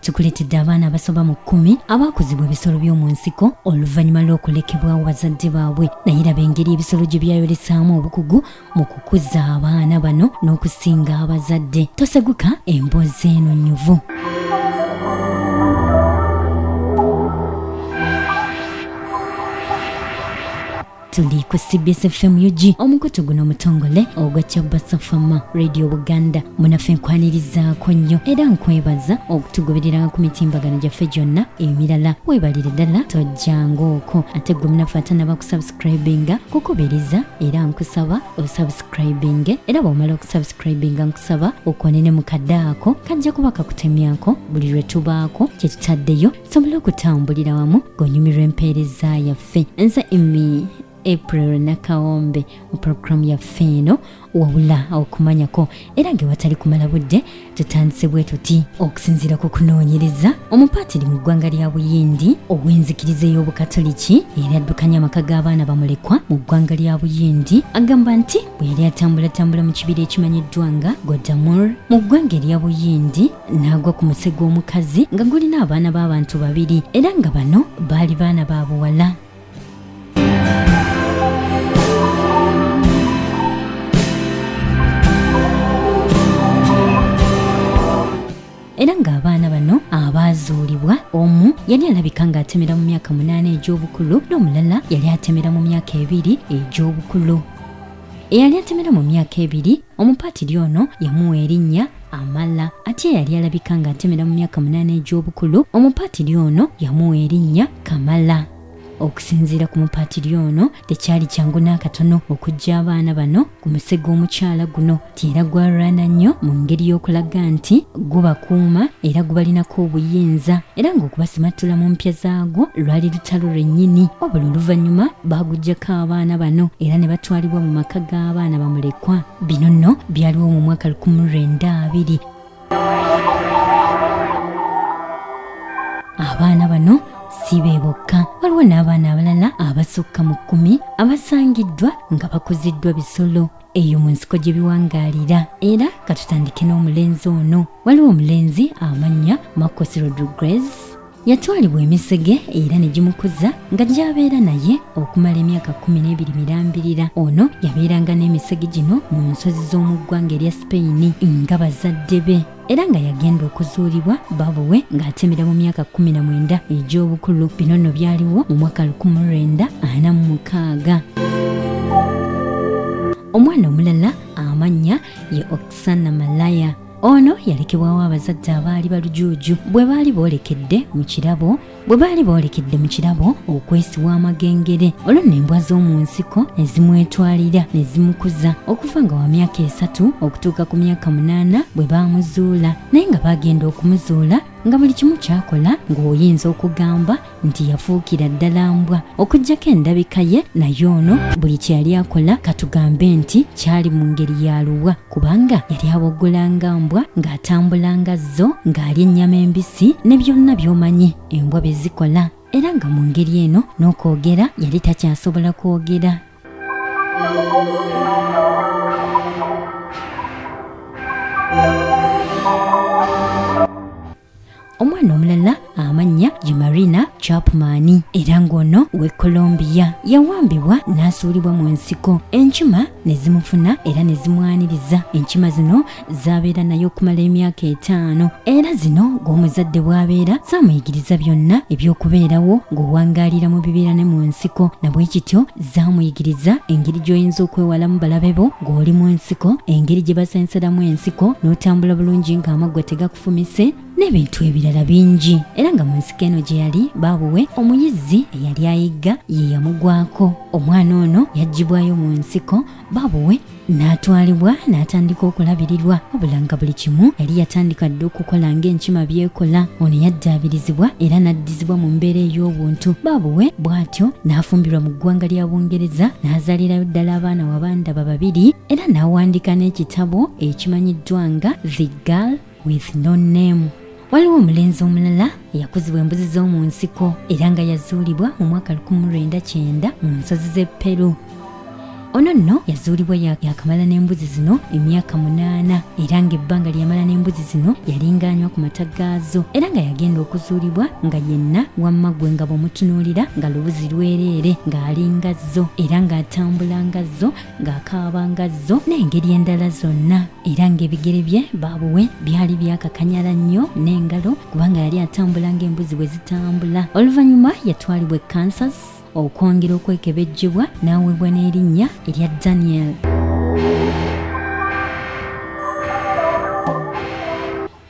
Tukuleetedde abaana abasoba mu 10 abaakuzibwa ebisolo by'omu nsiko oluvannyuma lw'okulekebwawo bazadde baabwe. Naye laba engeri ebisolo gye byayolesaamu obukugu mu kukuza abaana bano n'okusinga abazadde. Toseguka, emboozi eno nnyuvu. Tuli ku CBS FM UG, omukutu guno omutongole ogwa Kyabasafama Radio Buganda. Munaffe nkwanirizaako nnyo era nkwebaza okutugobereranga ku mitimbagano gyaffe gyonna emirala. Weebalire ddala, tojjanga okwo. Ate gwe munaffe atanaba kusubscribinga, kukubiriza era nkusaba osubscribinge, era bw'omala okusubscribinga nkusaba okonene mu kadde ako, kajja kuba kakutemyako buli lwe tubaako kye tutaddeyo, tusobole okutambulira wamu ng'onyumirwa empeereza yaffe. Nze Emmy April Nakawombe mu puroguramu yaffe eno wabula okumanyako, era ng'ewatali kumala budde tutandise bwe tuti. Okusinziira ku kunoonyereza, omupaatiri mu ggwanga lya Buyindi ow'enzikiriza ey'Obukatoliki era addukanya amaka g'abaana bamulekwa mu ggwanga lya Buyindi agamba nti bwe yali atambulatambula mu kibira ekimanyiddwa nga Godamur mu ggwanga erya Buyindi, n'agwa ku muse gw'omukazi nga gulina abaana b'abantu 2, era nga bano baali baana ba buwala. Era ng'abaana bano abaazuulibwa, omu yali alabika ng'atemera mu myaka 8 egy'obukulu n'omulala yali atemera mu myaka 2 egy'obukulu. Eyali atemera mu myaka 2, omupaatiri ono yamuwa erinnya Amala, ate eyali alabika ng'atemera mu myaka 8 egy'obukulu, omupaatiri ono yamuwa erinnya Kamala. Okusinziira ku mupaatiri ono, tekyali kyangu n'akatono okuggya abaana bano ku muse gw'omukyala guno, nti era gwalwana nnyo mu ngeri y'okulaga nti gubakuuma era gubalinako obuyinza, era ng'okubasimattula mu mpya zaagwo lwali lutalo lwennyini. Wabula oluvannyuma baaguggyako abaana bano era ne batwalibwa mu maka g'abaana bamulekwa. Bino nno byaliwo mu mwaka 1920. Abaana bano si be bokka, waliwo n'abaana abalala abasukka mu 10 abasangiddwa nga bakuziddwa bisolo eyo mu nsiko gye biwangaalira. Era katutandike n'omulenzi ono. Waliwo omulenzi amannya Marcos Rodriguez, yatwalibwa emisege era ne gimukuza nga gy'abeera naye okumala emyaka 12 mirambirira. Ono yabeeranga n'emisege gino mu nsozi z'omu ggwanga erya Spain nga bazadde be, era nga yagenda okuzuulibwa babuwe ng'atemera mu myaka 19 egy'obukulu. Bino nno byaliwo mu mwaka 1946. Omwana omulala amannya ye Oksana Malaya. Ono yalekebwawo abazadde abaali balujuuju bwe baali boolekedde mu kirabo bwe baali boolekedde mu kirabo okwesiwa amagengere. Olwo nno embwa z'omu nsiko ne zimwetwalira ne zimukuza okuva nga wa myaka 3 okutuuka ku myaka 8 bwe baamuzuula. Naye nga baagenda okumuzuula nga buli kimu ky'akola ng'oyinza okugamba nti yafuukira ddala mbwa, okuggyako endabika ye. Naye ono buli kye yali akola katugambe nti kyali mu ngeri ya lubwa, kubanga yali awoggolanga mbwa, ng'atambulanga zo, ng'alya ennyama embisi ne byonna by'omanyi embwa bye zikola. Era nga mu ngeri eno n'okwogera yali takyasobola kwogera. Omwana omulala amannya ye Marina Chapman, era ng'ono w'e Colombia, yawambibwa n'asuulibwa mu nsiko, enkima ne zimufuna era ne zimwaniriza. Enkima zino zaabeera naye okumala emyaka 5, era zino ng'omuzadde bw'abeera zaamuyigiriza byonna eby'okubeerawo ng'owangaalira mu bibira ne mu nsiko. Na bwe kityo zaamuyigiriza engeri gy'oyinza okwewalamu balabe bo ng'oli mu nsiko, engeri gye basenseramu ensiko n'otambula bulungi ng'amaggwa tegakufumise, n'ebintu ebirala bingi. Era nga mu nsiko eno gye yali baabuwe omuyizzi eyali ayigga ye yamugwako. Omwana ono yaggyibwayo mu nsiko baabuwe n'atwalibwa n'atandika okulabirirwa, wabula nga buli kimu yali yatandika dda okukola ng'enkima by'ekola. Ono yaddaabirizibwa era n'addizibwa mu mbeera ey'obuntu. Baabuwe bw'atyo n'afumbirwa mu ggwanga lya Bungereza n'azaalirayo ddala abaana wabandaba 2, era n'awandiika n'ekitabo ekimanyiddwa nga The Girl with No Name. Waliwo omulenzi omulala eyakuzibwa embuzi z'omu nsiko era nga yazuulibwa mu mwaka 1990 mu nsozi z'e Peru. Ono nno yazuulibwa yakamala n'embuzi zino emyaka 8 era ng'ebbanga lyeyamala n'embuzi zino yalinga anywa ku mata gaazo era nga yagenda okuzuulibwa nga yenna wamma gwe nga bw'omutunuulira nga lubuzi lwereere ng'alinga zo era ng'atambula nga zo ng'akaaba nga zo n'engeri endala zonna era ng'ebigere bye baabuwe byali byakakanyala nnyo n'engalo kubanga yali atambula ng'embuzi bwe zitambula. Oluvannyuma yatwalibwa e Kansas okwongera okwekebejjebwa n'aweebwa n'erinnya erya Daniel.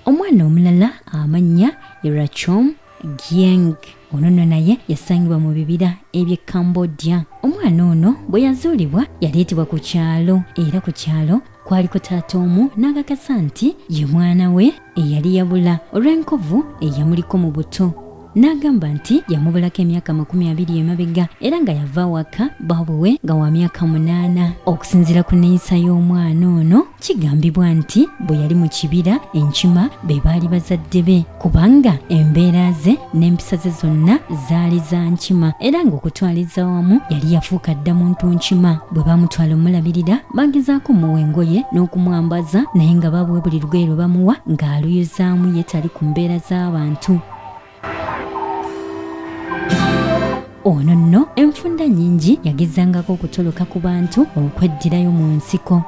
Omwana omulala amannya ye Rachom Gieng. Ono nno naye yasangibwa mu bibira eby'e Cambodia. Omwana ono bwe yazuulibwa yaleetebwa ku kyalo era ku kyalo kwaliko taata omu n'akakasa nti ye mwana we eyali yabula olw'enkovu eyamuliko mu buto. N'agamba nti yamubulako emyaka 20 emabega era nga yava awaka baabwe nga wa myaka 8. Okusinziira ku nneeyisa y'omwana ono kigambibwa nti bwe yali mu kibira enkima be baali bazadde be kubanga embeera ze n'empisa ze zonna zaali za nkima era ng'okutwaliza wamu yali yafuuka dda muntu nkima. Bwe baamutwala omulabirira bagezaako omuwa engoye n'okumwambaza naye nga babuwe buli lugoye lwe bamuwa ng'aluyuzaamu ye tali ku mbeera z'abantu. Ono nno enfunda nnyingi yagezangako okutoloka ku bantu okweddirayo mu nsiko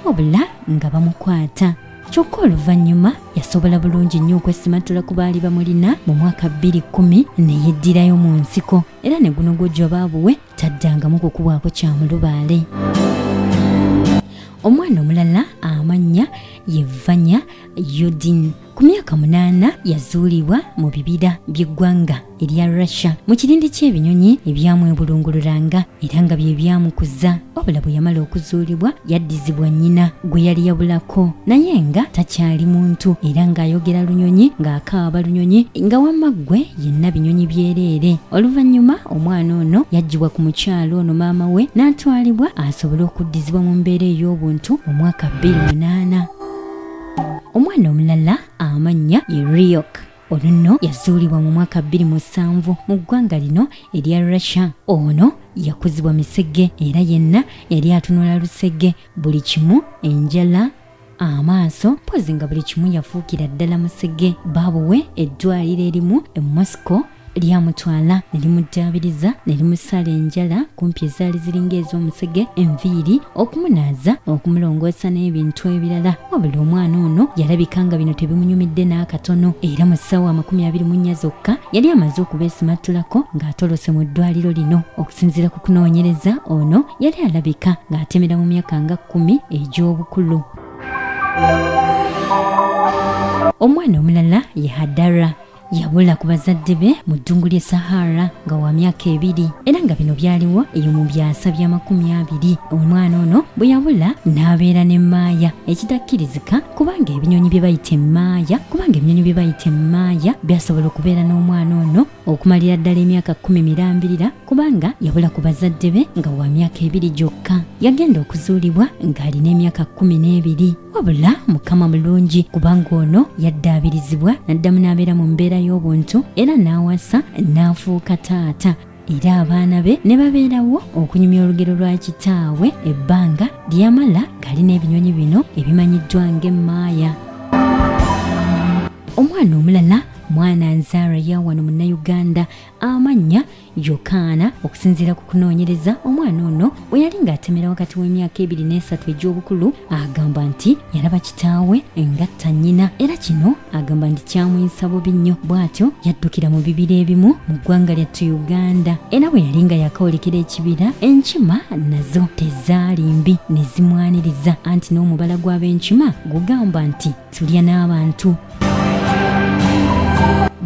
wabula nga bamukwata. Kyokka oluvannyuma yasobola bulungi nnyo okwesimattula ku baali bamulina mu mwaka 2010 ne yeddirayo mu nsiko era ne guno gw'ojja baabuwe taddangamu kukubwako kya mulubaale. Omwana omulala amannya ye Vanya Yudin. Ku myaka 8 yazuulibwa mu bibira by'eggwanga erya Russia mu kirindi ky'ebinyonyi ebyamwebulungululanga era nga bye byamukuza. Wabula bwe yamala okuzuulibwa yaddizibwa nnyina gwe yali yabulako naye nga takyali muntu era ng'ayogera lunyonyi ng'akaaba lunyonyi nga wamma ggwe yenna binyonyi byereere. Oluvannyuma omwana ono yaggyibwa ku mukyala ono maama we n'atwalibwa asobole okuddizibwa mu mbeera ey'obuntu mu mwaka 2008. Omwana omulala amannya ye Ryok. Ono nno yazuulibwa mu mwaka 2007 mu ggwanga lino erya Russia. Ono yakuzibwa misege era yenna yali atunula lusege buli kimu, enjala, amaaso, mpozi nga buli kimu yafuukira ddala musege. Baabuwe eddwaliro erimu e Moscow lyamutwala ne limuddaabiriza ne limusala enjala kumpi ezaali ziringa ez'omusege, enviiri, okumunaaza, okumulongoosa n'ebintu ebirala. Wabula omwana ono yalabika nga bino tebimunyumidde n'akatono era mu ssaawa 24 zokka yali amaze okubeesimattulako ng'atolose mu ddwaliro lino. Okusinziira ku kunoonyereza ono yali alabika ng'atemera mu myaka nga 10 egy'obukulu. Omwana omulala ye Hadara. Yabula ku bazadde be mu ddungu ly'e Sahara nga wa myaka 2 era nga bino byaliwo eyo mu byasa bya 20. Omwana ono bwe yabula n'abeera ne Maaya ekitakkirizika kubanga ebinyonyi bye bayita emmaaya kubanga ebinyonyi bye bayita emmaaya byasobola okubeera n'omwana ono okumalira ddala emyaka 10 mirambirira kubanga yabula ku bazadde be nga wa myaka 2 gyokka. Yagenda okuzuulibwa ng'alina emyaka 12. Wabula Mukama mulungi kubanga ono yaddaabirizibwa n'addamu n'abeera mu mbeera y'obuntu era n'awasa n'afuuka taata era abaana be ne babeerawo okunyumya olugero lwa kitaabwe ebbanga lyamala ng'alina ebinyonyi bino ebimanyiddwa ng'emmaaya. Omwana omulala mwana nzaara ya wano Munnayuganda amannya Yokaana. Okusinziira ku kunoonyereza, omwana ono bwe yali ng'atemera wakati w'emyaka 2 n'esatu egy'obukulu, agamba nti yalaba kitaawe ng'atta nnyina era kino agamba nti kyamuyisa bubi nnyo, bw'atyo yaddukira mu bibira ebimu mu ggwanga lyattu Uganda era bwe yali nga yakaolekera ekibira, enkima nazo tezaali mbi ne zimwaniriza, anti n'omubala gw'ab'enkima gugamba nti tulya n'abantu.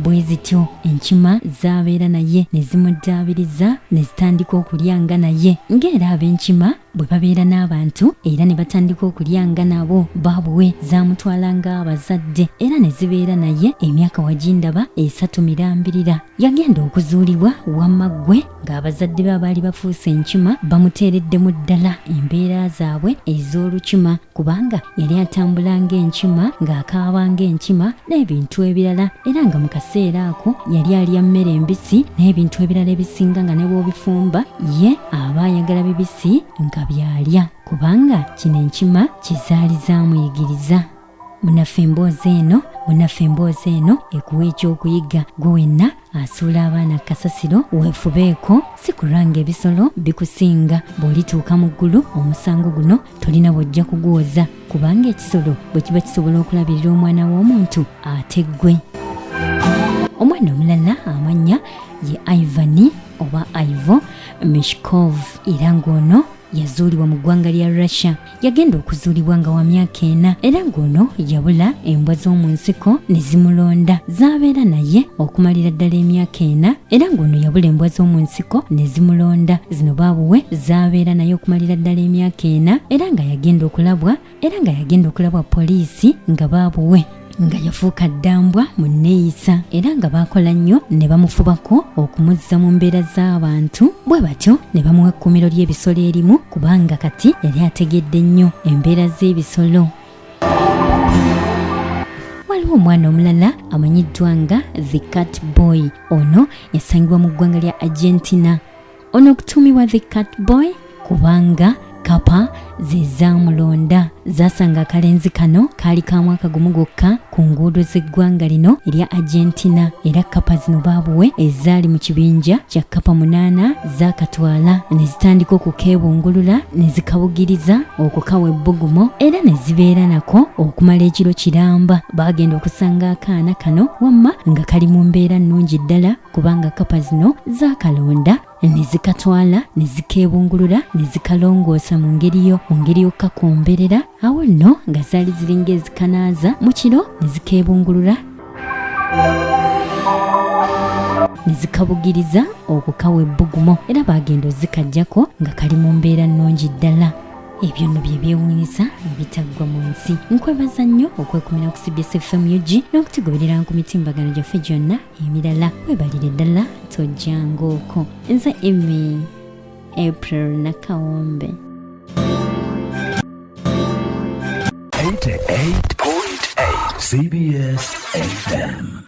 Bwe zityo enkima zaabeera naye ne zimuddaabiriza ne zitandika okulya nga naye, ng'era ab'enkima bwe babeera n'abantu era ne batandika okulya nga nabo. Baabuwe zaamutwala ng'abazadde era ne zibeera naye emyaka wagindaba 3 mirambirira. Yagenda okuzuulibwa wamma ggwe ng'abazadde be abaali bafuuse enkima bamuteereddemu ddala embeera zaabwe ez'olukima kubanga yali atambula ng'enkima, ng'akaaba ng'enkima n'ebintu ebirala era nga mu kaseera ako yali alya mmere mbisi n'ebintu ebirala ebisinga nga ne bw'obifumba ye aba ayagala bibisi nga nga byalya kubanga kino enkima kye zaali zaamuyigiriza. Munaffe emboozi eno munaffe emboozi eno ekuwa ekyokuyiga gwe wenna asuula abaana kasasiro weefubeeko si kulwa nga ebisolo bikusinga bw'olituuka mu ggulu omusango guno tolina bw'ojja kuguwoza kubanga ekisolo bwe kiba kisobola okulabirira omwana w'omuntu ate ggwe. Omwana omulala amannya ye Ivan oba Ivo Mishkov era ng'ono yazuulibwa mu ggwanga lya Russia. Yagenda okuzuulibwa nga wa myaka ena era ng'ono yabula embwa z'omu nsiko ne zimulonda zaabeera naye okumalira ddala emyaka ena era ng'ono yabula embwa z'omu nsiko ne zimulonda zino baabuwe zaabeera naye okumalira ddala emyaka ena era nga yagenda okulabwa era nga yagenda okulabwa poliisi nga baabuwe nga yafuuka ddambwa mu nneeyisa era nga baakola nnyo ne bamufubako okumuzza mu mbeera z'abantu bwe batyo ne bamuwa ekkuumiro ly'ebisolo erimu kubanga kati yali ategedde nnyo embeera z'ebisolo. Waliwo omwana omulala amanyiddwa nga The Cat Boy. Ono yasangibwa mu ggwanga lya Argentina. Ono okutuumibwa The Cat Boy kubanga kapa ze zaamulonda. Zaasanga akalenzi kano kaali ka mwaka gumu gwokka ku nguudo z'eggwanga lino erya Argentina era kapa zino baabuwe ezaali mu kibinja kya kapa 8 zaakatwala ne zitandika okukeebungulula ne zikabugiriza okukawa ebbugumo era ne zibeera nako okumala ekiro kiramba. Baagenda okusanga akaana kano wamma nga kali mu mbeera nnungi ddala kubanga kapa zino zaakalonda ne zikatwala ne zikeebungulula ne zikalongoosa mu ngeri yo mu ngeri y'okukakomberera awo nno nga zaali ziringa ezikanaaza mu kiro ne zikeebungulula ne zikabugiriza okukawa ebbugumo era baagenda ozikaggyako nga kali mu mbeera nnungi ddala. Ebyo nno bye byewuunyisa ebitaggwa mu nsi. Nkwebaza nnyo okwekumira ku CBS FM UG n'okutugoberera ku mitimbagano gyaffe gyonna emirala. Webalire ddala tojjanga okwo. Nze Emmy April Nakawombe. 88.8 CBS FM.